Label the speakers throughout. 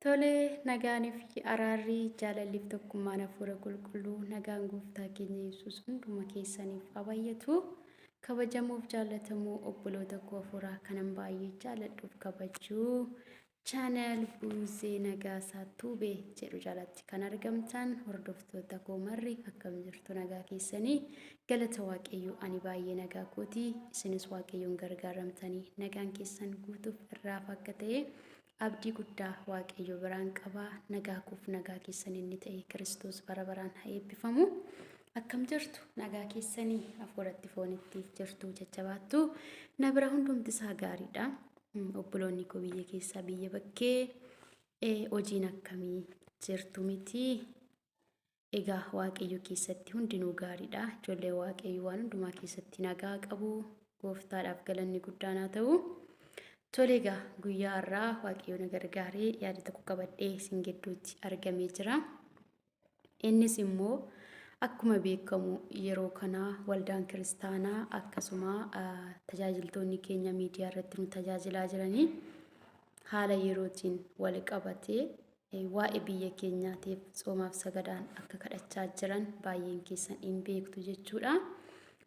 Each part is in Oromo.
Speaker 1: Tole, nagaanii fi araarri, jaalalliif tokkummaan hafuura qulqulluu, nagaan gooftaa keenya Yesuus hunduma keessaniif haa baay'atu. Kabajamuuf jaalatamuu obboloota koo hafuuraa kanan baay'ee jaaladhuuf kabajuu chaanal Buuzee Nagaasaa Tuubee jedhu jalatti kan argamtan hordoftoota koo marri, akkam jirtu? Nagaa keessanii? Galata Waaqayyoo, ani baay'ee nagaa kooti. Isinis Waaqayyoon gargaaramtanii nagaan keessan guutuuf irraaf akka ta'e abdii guddaa Waaqayyo biraan qabaa. Nagaa koof nagaa keessan inni ta'e Kiristoos bara baraan haa eebbifamu. Akkam jirtu? Nagaa keessanii? Hafuuratti foonitti jirtu, jajjabaattu? Na bira hundumti isaa gaariidha. Obboloonni koo biyya keessaa, biyya bakkee, hojiin akkamii jirtu miti? Egaa Waaqayyo keessatti hundinuu gaariidha. Ijoollee Waaqayyo waan hundumaa keessatti nagaa qabu. Gooftaadhaaf galanni guddaan haa ta'u. Tole, egaa guyyaa har'aa Waaqayyo na gargaaree yaada tokko qabadhee isin gidduutti argamee jira. Innis immoo akkuma beekamu yeroo kana waldaan kiristaanaa akkasuma tajaajiltoonni keenya miidiyaa irratti nu tajaajilaa jiranii haala yerootiin wal qabatee waa'ee biyya keenyaatiif tsoomaaf sagadaan akka kadhachaa jiran baay'een keessan hin beektu jechuudha.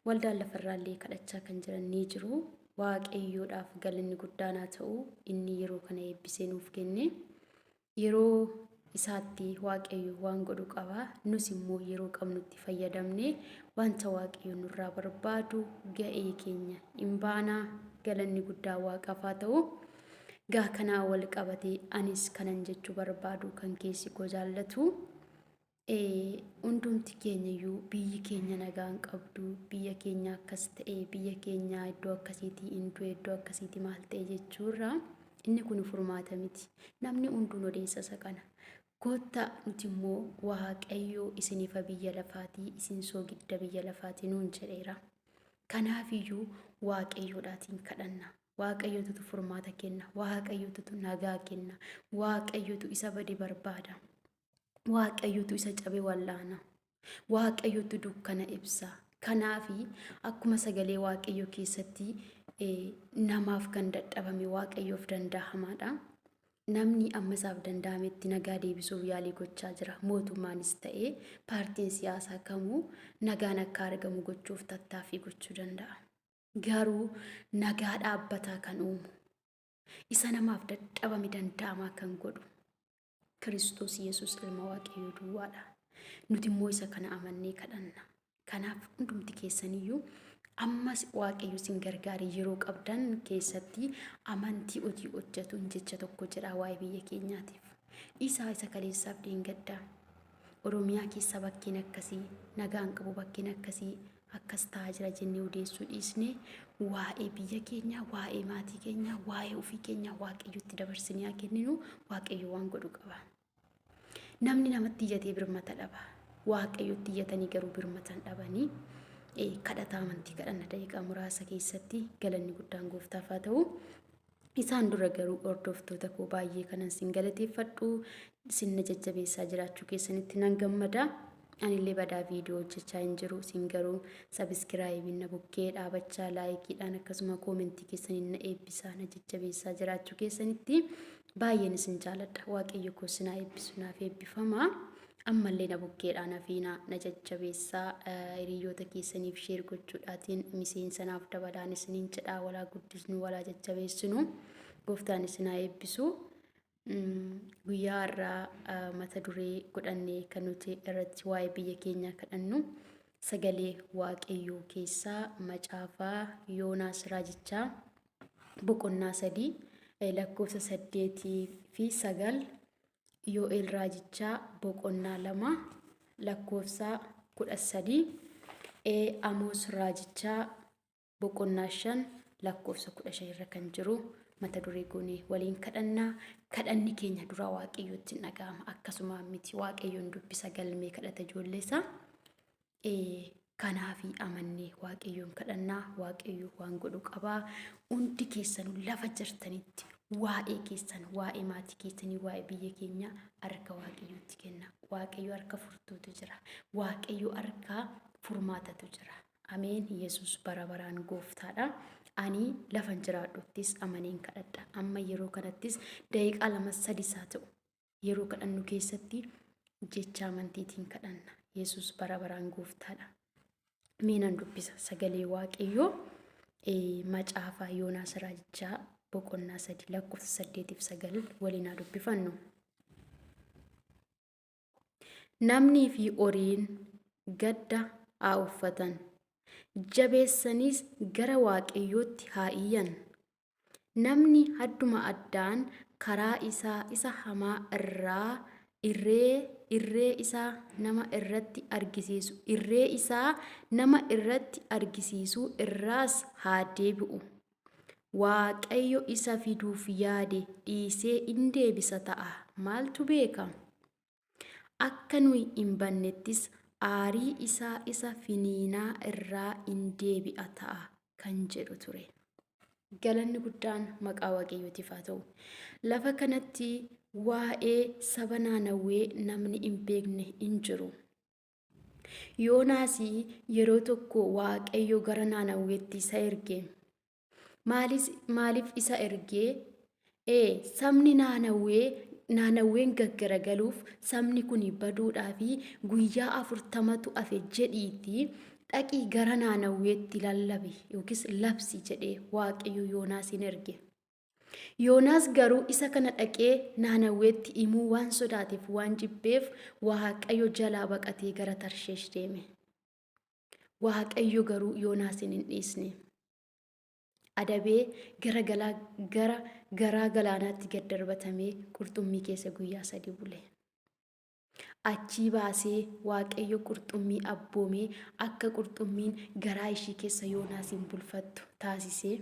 Speaker 1: Waldaan lafarraallee kadhachaa kan jiran ni jiru. Waaqayyoodhaaf galanni guddaan haa ta'u, inni yeroo kana eebbisee nuuf kenne. Yeroo isaatti Waaqayyo waan godhu qaba. Nus immoo yeroo qabnutti fayyadamne wanta Waaqayyo nurraa barbaadu ga'ee keenya hin baana. Galanni guddaa Waaqaaf haa ta'u. Gaa kanaa wal qabatee anis kanan jechuu barbaadu, kan keessi koo jaallatu, hundumti keenya iyyuu biyyi keenya nagaan qabdu, biyya keenya akkas ta'e, biyya keenya iddoo akkasiitii hin du'e, iddoo akkasiitii maal ta'e jechuurra, inni kun furmaata miti. Namni hunduun odeessa isa kana. Koottaa nuti immoo Waaqayyo isiniifa biyya lafaatii, isin soogidda biyya lafaatii nuun jedheera. Kanaafiyyuu Waaqayyoodhaatiin kadhanna. Waaqayyotutu furmaata kenna. Waaqayyotutu nagaa kenna. Waaqayyotu isa bade barbaada. Waaqayyotu isa cabe wallaana. Waaqayyotu dukkana ibsa. Kanaafi akkuma sagalee Waaqayyoo keessatti namaaf kan dadhabame Waaqayyoof danda'amaadha. Namni amma isaaf danda'ametti nagaa deebisuuf yaalii gochaa jira. Mootummaanis ta'ee paartiin siyaasaa kamuu nagaan akka argamu gochuuf tattaaffii gochuu danda'a. Garuu nagaa dhaabbataa kan uumu, isa namaaf dadhabame danda'amaa kan godhu Kiristoos Yesuus ilma Waaqayyoo duwwaadha. Nuti immoo isa kana amannee kadhanna. Kanaaf hundumti keessaniyyuu ammas Waaqayyo isin gargaare yeroo qabdan keessatti amantii hojii hojjetuun jecha tokko jedhaa waa'ee biyya keenyaatiif. Dhiisaa isa kaleessaaf dheengaddaa. Oromiyaa keessa bakkeen akkasii nagaan qabu, bakkeen akkasii akkas ta'aa jira jennee odeessuu dhiisnee waa'ee biyya keenyaa, waa'ee maatii keenyaa, waa'ee ofii keenyaa Waaqayyotti dabarsinee haa kenninu. Waaqayyo waan godhu qaba. Namni namatti iyyatee birmata dhaba. Waaqayyotti iyyatanii garuu birmata hin dhabanii. Kadhata amantii kadhanna daqiiqaa muraasa keessatti, galanni guddaan gooftaaf haa ta'u. Isaan dura garuu hordoftoota koo baay'ee kanan sin galateeffadhu, sin na jajjabeessaa jiraachuu keessanitti nan gammada. Anillee badaa viidiyoo hojjechaa hin jiru. Isin garuu subscribe na bukkee dhaabachaa, likeiidhaan akkasuma commentii keessaniin na eebbisaa, na jajjabeessaa jiraachuu keessanitti baay'een isin jaaladha. Waaqayyo koo sinaa eebbisu, naaf eebbifama. Ammallee na bukkeedhaan hafiinaa, na jajjabeessaa, hiriyoota keessaniif share gochuudhaatiin miseensa naaf dabalaan isiniin jedhaa. Walaa guddisnu, walaa jajjabeessinu, gooftaan isin haa eebbisu. Guyyaa har'aa mata duree godhannee kan nuti irratti waa'ee biyya keenyaa kadhannu sagalee Waaqayyoo keessaa macaafaa Yoonaas Raajichaa boqonnaa 3 lakkoofsa 8 fi 9, Yoo'eel Raajichaa boqonnaa 2 lakkoofsa 13, Amoos Raajichaa boqonnaa 5 lakkoofsa 15 irra kan jiru mata duree goonee waliin kadhannaa. Kadhanni keenya dura Waaqayyootti hin dhaga'ama. Akkasuma miti, Waaqayyoon dubbisa galmee kadhata ijoolleessa. Kanaafi amannee Waaqayyoon kadhannaa. Waaqayyo waan godhu qabaa. Hundi keessanuu lafa jirtanitti waa'ee keessan, waa'ee maatii keessanii, waa'ee biyya keenyaa harka Waaqayyootti kenna. Waaqayyo harka furtuutu jira. Waaqayyo harka furmaatatu jira. Ameen. Yesus bara baraan gooftaadha. Ani lafan jiraadhuttis amaneen kadhadha. Amma yeroo kanattis daqiiqaa 2 3 haa ta'u. Yeroo kadhannu keessatti jecha amantiitiin kadhanna. Yesus bara baraan gooftaadha. Mee nan dubbisa sagalee Waaqayyoo macaafa Yoonaas Raajichaa boqonnaa 3 lakkoofsa 8 fi 9 waliin haa dubbifannu. Namnii fi horiin gadda haa uffatan, jabeessaniis gara Waaqayyootti haa iyyan. Namni adduma addaan karaa isaa isa hamaa irraa irree irree isaa nama irratti argisiisu irree isaa nama irratti argisiisuu irraas haa deebi'u. Waaqayyo isa fiduuf yaade dhiisee in deebisa ta'a, maaltu beeka? Akka nuyi hin badnettis aarii isaa isa finiinaa irraa in deebi'a ta'a kan jedhu ture. Galanni guddaan maqaa Waaqayyootiif haa ta'u. Lafa kanatti waa'ee saba Naanawwee namni hin beekne hin jiru. Yoonaas yeroo tokko Waaqayyo gara Naanawweetti isa erge. Maalis, maaliif isa ergee? Ee, sabni Naanawwee Naanawween gaggaragaluuf sabni kun baduudhaa fi guyyaa afurtamatu hafe jedhiitii dhaqii gara Naanawweetti lallabi yookiis labsi jedhee Waaqayyo Yoonaasiin erge. Yoonaas garuu isa kana dhaqee Naanawweetti himuu waan sodaateef waan jibbeef Waaqayyo jalaa baqatee gara Tarsheesh deeme. Waaqayyo garuu Yoonaasin hin dhiisne. Adabee gara galaa gara garaa galaanaatti gad darbatamee qurxummii keessa guyyaa sadii bule. Achii baasee Waaqayyo qurxummii abboomee akka qurxummiin garaa ishii keessa Yoonaasin bulfattu taasisee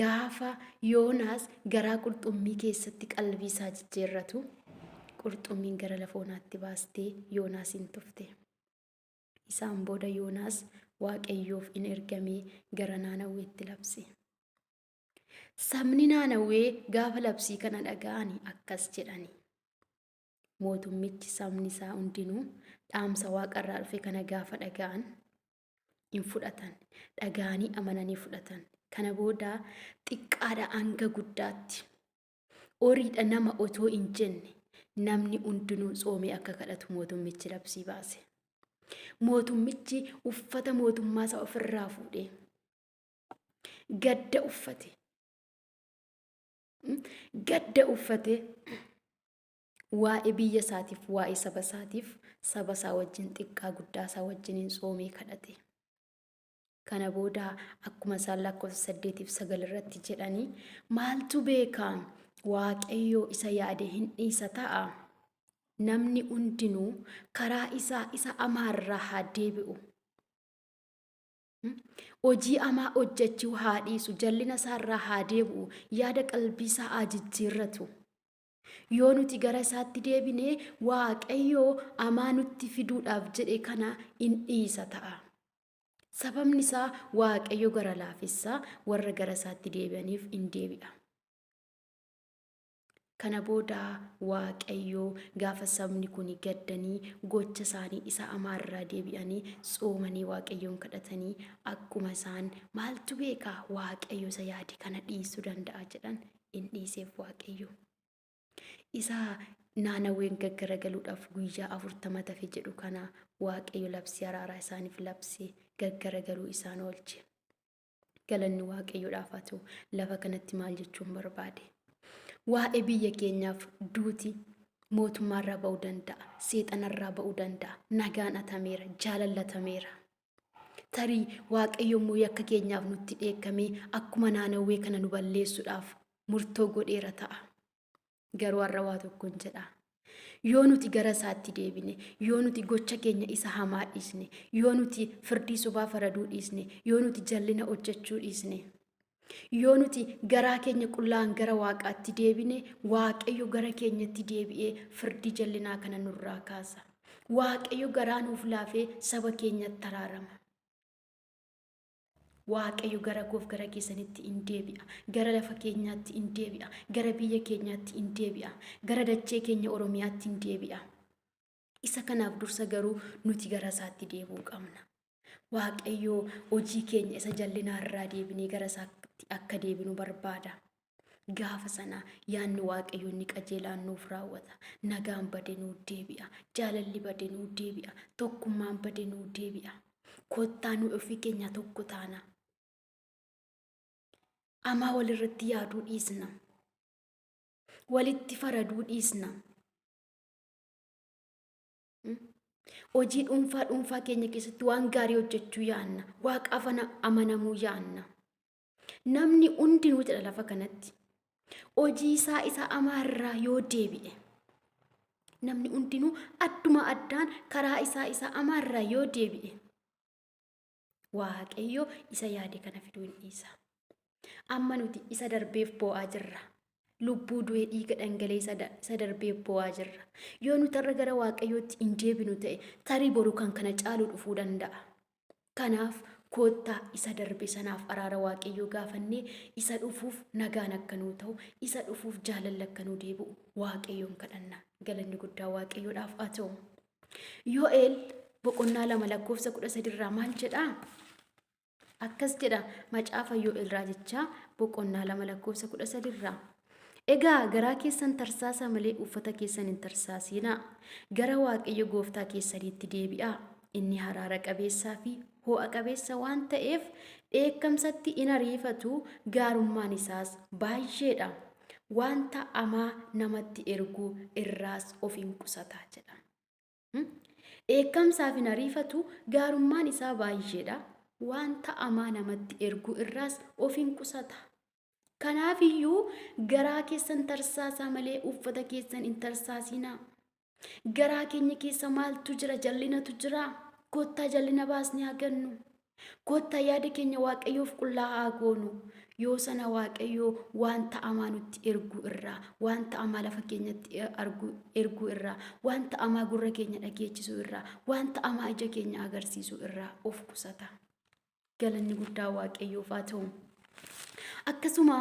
Speaker 1: gaafa Yoonaas garaa qurxummii keessatti qalbii isaa jijjiirratu qurxummiin gara lafa onaatti baastee Yoonaasin tufte. Isaan booda Yoonaas Waaqayyoof in ergamee gara Naanawweetti labse. Sabni Naanawwee gaafa labsii kana dhaga'ani akkas jedhani. Mootummichi sabni isaa hundinuu dhaamsa waaqarraa dhufe kana gaafa dhaga'an in fudhatan. Dhaga'anii amananii fudhatan. Kana booda xiqqaadha hanga guddaatti horiidha nama otoo hin jenne namni hundinuu tsoomee akka kadhatu mootummichi labsii baase. Mootummichi uffata mootummaa isaa ofirraa fuudhee gadda uffate. Gadda uffate waa'ee biyya isaatiif waa'ee saba isaatiif saba isaa wajjin xiqqaa guddaa isaa wajjiniin tsoomee kadhate. Kana booda akkuma isaan lakkoofsa 8 fi 9 irratti jedhanii maaltu beeka Waaqayyo isa yaade hin dhiisa ta'a. Namni hundinuu karaa isaa isa amaarraa haa deebi'u. Hojii hamaa hojjechuu haa dhiisu, jallina isaarraa haa deebi'u, yaada qalbii isaa haa jijjiirratu. Yoo nuti gara isaatti deebine Waaqayyo hamaa nutti fiduudhaaf jedhe kana in dhiisa ta'a. Sababni isaa Waaqayyo gara laafessa warra gara isaatti deebi'aniif in deebi'a. Kana booda Waaqayyo gaafa sabni kun gaddanii gocha isaanii isa hamaarraa deebi'anii tsoomanii Waaqayyoon kadhatanii akkuma isaan maaltu beeka Waaqayyo isa yaade kana dhiisuu danda'a jedhan in dhiiseef Waaqayyo. Isa Naanawween gaggaragaluudhaaf guyyaa 40 tafe jedhu kana Waaqayyo labsii araaraa isaaniif labse gaggaragaluu isaan oolche. Galanni Waaqayyoodhaaf haa ta'u. Lafa kanatti maal jechuun barbaade? Waa'ee biyya keenyaaf duuti mootummaarraa ba'uu danda'a, seexanarraa ba'uu danda'a, nagaan atameera, jaalallatameera. Tarii Waaqayyo immoo yakka keenyaaf nutti dheekkamee akkuma Naanawwee kana nu balleessuudhaaf murtoo godheera ta'a. Garuu har'a waa tokkon jedha. Yoo nuti gara isaatti deebine, yoo nuti gocha keenya isa hamaa dhiisne, yoo nuti firdii sobaa faraduu dhiisne, yoo nuti jallina hojjechuu dhiisne, yoo nuti garaa keenya qullaan gara Waaqaatti deebine, Waaqayyo gara keenyatti deebi'ee firdii jallinaa kana nurraa kaasa. Waaqayyo garaa nuuf laafee saba keenyatti araarama. Waaqayyo gara koof gara keessanitti in deebi'a. Gara lafa keenyaatti in deebi'a. Gara biyya keenyaatti in deebi'a. Gara dachee keenya Oromiyaatti in deebi'a. Isa kanaaf dursa garuu nuti gara isaatti deebi'uu qabna. Waaqayyo hojii keenya isa jallinaa irraa deebinee gara isaatti akka deebinu barbaada. Gaafa sana yaadni Waaqayyoo inni qajeelaan nuuf raawwata. Nagaan bade nuu deebi'a. Jaalalli bade nuu deebi'a. Tokkummaan bade nuu deebi'a. Kottaa nu ofii keenya tokko taana. Amaa walirratti yaaduu dhiisna. Walitti faraduu dhiisna. Hojii dhuunfaa dhuunfaa keenya keessatti waan gaarii hojjechuu yaanna. Waaqaaf amanamuu yaanna. Namni hundinuu jedha lafa kanatti. Hojii isaa isa amaarraa yoo deebi'e. Namni hundinuu adduma addaan karaa isaa isa amaarraa yoo deebi'e. Waaqayyo isa yaade kana fiduu hin dhiisa. Amma nuti isa darbeef boo'aa jirra. Lubbuu du'ee dhiiga dhangala'ee isa darbeef boo'aa jirra. Yoo nuti har'a gara Waaqayyootti hin deebinu ta'e tarii boru kan kana caalu dhufuu danda'a. Kanaaf koottaa isa darbe sanaaf araara Waaqayyoo gaafannee isa dhufuuf nagaan akka nuu ta'u, isa dhufuuf jaalalli akka nuu deebi'u Waaqayyoon kadhanna. Galanni guddaa Waaqayyoodhaaf haa ta'u. Yo'eel boqonnaa 2 lakkoofsa 13 irraa maal jedhaa? Akkas jedha macaafa Yo'eel raajichaa boqonnaa 2 lakkoofsa 13 irraa. Egaa garaa keessan tarsaasaa malee uffata keessan hin tarsaasinaa. Gara Waaqayyo gooftaa keessaniitti deebi'aa. Inni haraara qabeessaa fi ho'a qabeessa waan ta'eef dheekkamsatti in ariifatu, gaarummaan isaas baay'eedha. Wanta amaa namatti ergu irraas of in qusata jedha. Dheekkamsaaf hin ariifatu, gaarummaan isaa baay'eedha. Wanta amaa namatti ergu irraas of in qusata. Kanaaf iyyuu garaa keessan tarsaasaa malee uffata keessan hin tarsaasinaa. Garaa keenya keessa maaltu jira? Jallinatu jira. Kottaa jallina baasnee haa gannu. Kottaa yaada keenya Waaqayyoof qullaa'aa haa goonu. Yoo sana Waaqayyo wanta amaa nutti erguu irraa, wanta amaa lafa keenyatti erguu irraa, wanta amaa gurra keenya dhageechisuu irraa, wanta amaa ija keenya agarsiisuu irraa of qusata. Galanni guddaa Waaqayyoof haa ta'u. Akkasuma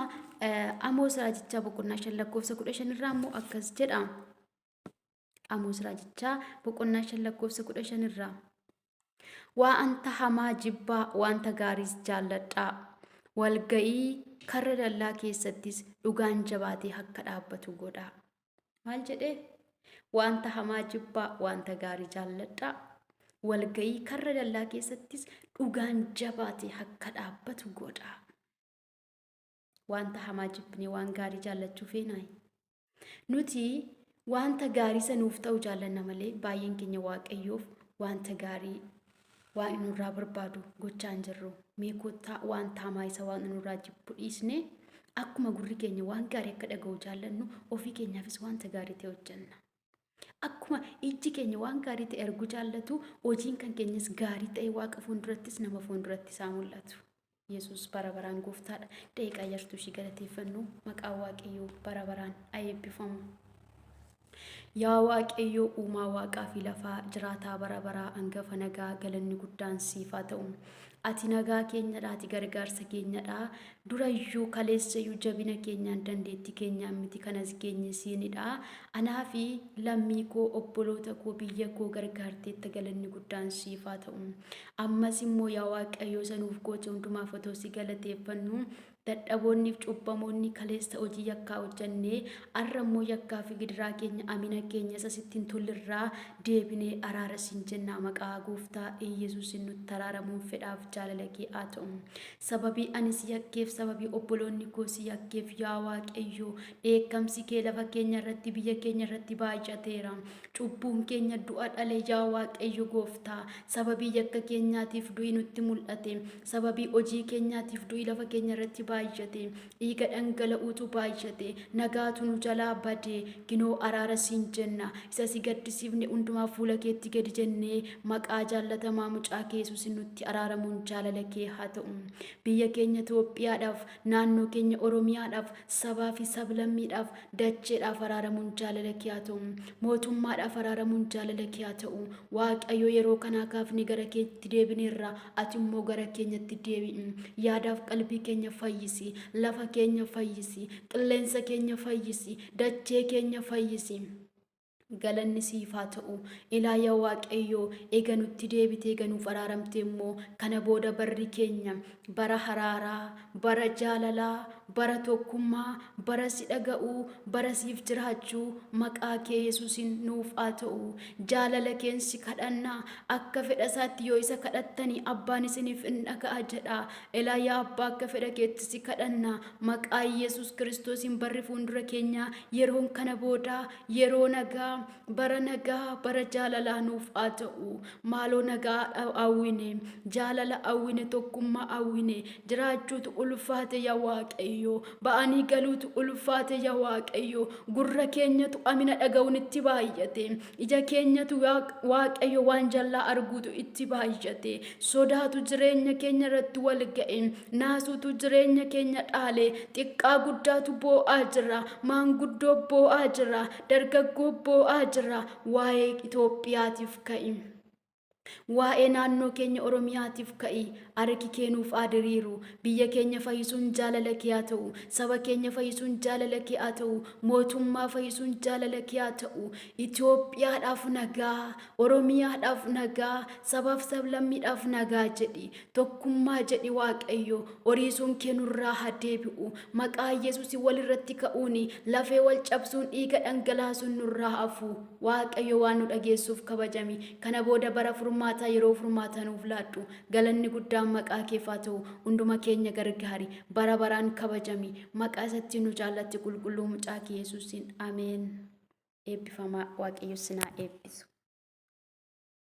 Speaker 1: Amoos raajichaa boqonnaa 5 lakkoofsa 15 irraa immoo akkas jedha. Amoos raajichaa boqonnaa 5 lakkoofsa 15 irraa. Waanta hamaa jibbaa, wanta gaariis jaalladhaa. Walga'ii karra dallaa keessattis dhugaan jabaatee akka dhaabbatu godhaa. Maal jedhee? Wanta hamaa jibbaa, wanta gaarii jaalladhaa. Walga'ii karra dallaa keessattis dhugaan jabaatee akka dhaabbatu godhaa. Wanta hamaa jibbinee waan gaarii jaallachuu feenaayi. Nuti wanta gaarii isa nuuf ta'u jaallanna malee baay'een keenya Waaqayyoof wanta gaarii waan inni nurraa barbaadu gochaa hin jirru. Mee kottaa wanta hamaa isa waan nurraa jibbu dhiisnee akkuma gurri keenya waan gaarii akka dhaga'u jaallannu ofii keenyaafis wanta gaarii ta'e hojjenna. Akkuma ijji keenya waan gaarii ta'e arguu jaallatu hojiin kan keenyas gaarii ta'e Waaqa fuuldurattis nama fuulduratti isaa mul'atu. Yesuus bara baraan gooftaadha. Daqiiqaa yartuu ishii galateeffannu maqaan Waaqayyoo bara baraan haa eebbifamu. Yaa Waaqayyoo uumaa waaqaa fi lafaa jiraataa bara baraa hangafa nagaa galanni guddaan siif haa ta'u. Ati nagaa keenyadha, ati gargaarsa keenyadha. Durayyuu kaleessayyuu jabina keenyaan dandeettii keenyaan miti kanas geenye siinidha. Anaa fi lammii koo obboloota koo biyya koo gargaarteetta galanni guddaan siif haa ta'u. Ammas immoo yaa Waaqayyo isa nuuf goote hundumaaf otoo si galateeffannu dadhaboonniif cubbamoonni kaleessa hojii yakkaa hojjannee arra immoo yakkaa fi gidiraa keenya amina keenya isa sitti hin tollirraa deebinee araara siin jennaa maqaa gooftaa Iyyasuusin nutti araaramuun fedhaaf jaalala kee haa ta'u. Sababii ani si yakkeef sababii obboloonni koo si yakkeef yaa Waaqayyo dheekkamsi kee lafa keenya irratti biyya keenya irratti baay'ateera. Cubbuun keenya du'a dhale yaa Waaqayyo gooftaa. Sababii yakka keenyaatiif du'i nutti mul'ate. Sababii hojii keenyaatiif du'i lafa keenya irratti baay'ate. Dhiiga dhangala'uutu baay'ate. Nagaatu nu jalaa bade. Kinoo araara siin jenna. Isa si gaddisiifne hundumaa fuula keetti gadi jennee maqaa jaallatamaa mucaa kee Yesuusin nutti araaramuun jaalala kee haa ta'u. Biyya keenya Itoophiyaadhaaf, naannoo keenya Oromiyaadhaaf, sabaa fi sablammiidhaaf, dacheedhaaf araaramuun jaalala kee haa ta'u. Mootummaadhaaf araaramuun jaalala kee haa ta'u. Waaqayyo yeroo kanaa kaafne gara keetti deebineerra, ati immoo gara keenyatti deebi'i. Yaadaaf qalbii keenya fayyisi, lafa keenya fayyisi, qilleensa keenya fayyisi, dachee keenya fayyisi. Galanni siif haa ta'u. Ilaa yaa Waaqayyo, ega nutti deebitee ega nuuf araaramte immoo kana booda barri keenya bara haraaraa, bara jaalalaa, bara tokkummaa, bara si dhaga'uu, bara siif jiraachuu maqaa kee Yesuusiin nuuf haa ta'u. Jaalala keen si kadhannaa, akka fedha isaatti yoo isa kadhattanii abbaan isiniif in dhaga'a jedha. Elaa yaa abbaa, akka fedha keetti si kadhanna. Maqaa Yesuus Kiristoosiin barri fuuldura keenyaa yeroon kana boodaa yeroo nagaa, bara nagaa, bara jaalalaa nuuf haa ta'u. Maaloo nagaa hawwine, jaalala hawwine, tokkummaa hawwine, jiraachuutu ulfaate yaa Waaqayyo, ba'anii galuutu ulfaate yaa Waaqayyo, gurra keenyatu amina dhaga'uun itti baay'ate, ija keenyatu Waaqayyo waan jallaa arguutu itti baay'ate, sodaatu jireenya keenya irratti wal ga'e, naasuutu jireenya keenya dhaale, xiqqaa guddaatu boo'aa jira, maanguddoo boo'aa jira, dargaggoo boo'aa jira. Waa'ee Itoophiyaatiif ka'i. Waa'ee naannoo keenya Oromiyaatiif ka'i. Harki kee nuuf haa diriiru. Biyya keenya fayyisuun jaalala kee haa ta'u. Saba keenya fayyisuun jaalala kee haa ta'u. Mootummaa fayyisuun jaalala kee haa ta'u. Itoophiyaadhaaf nagaa, Oromiyaadhaaf nagaa, sabaaf sablammiidhaaf nagaa jedhi. Tokkummaa jedhi Waaqayyo. Horiisuun kee nurraa haa deebi'u. Maqaa Yesuus walirratti ka'uun, lafee wal cabsuun, dhiiga dhangalaasuun nurraa hafu. Waaqayyo waan nu dhageessuuf kabajami. Kana booda bara furmaataa, yeroo furmaataa nuuf laadhu. Galanni guddaan maqaa keef haa ta'u. Hunduma keenya gargaari. Bara baraan kabajami. Maqaa isatti nu jaallatti qulqulluu mucaa kee Yesuusiin. Ameen. Eebbifamaa, Waaqayyo sinaa eebbisu.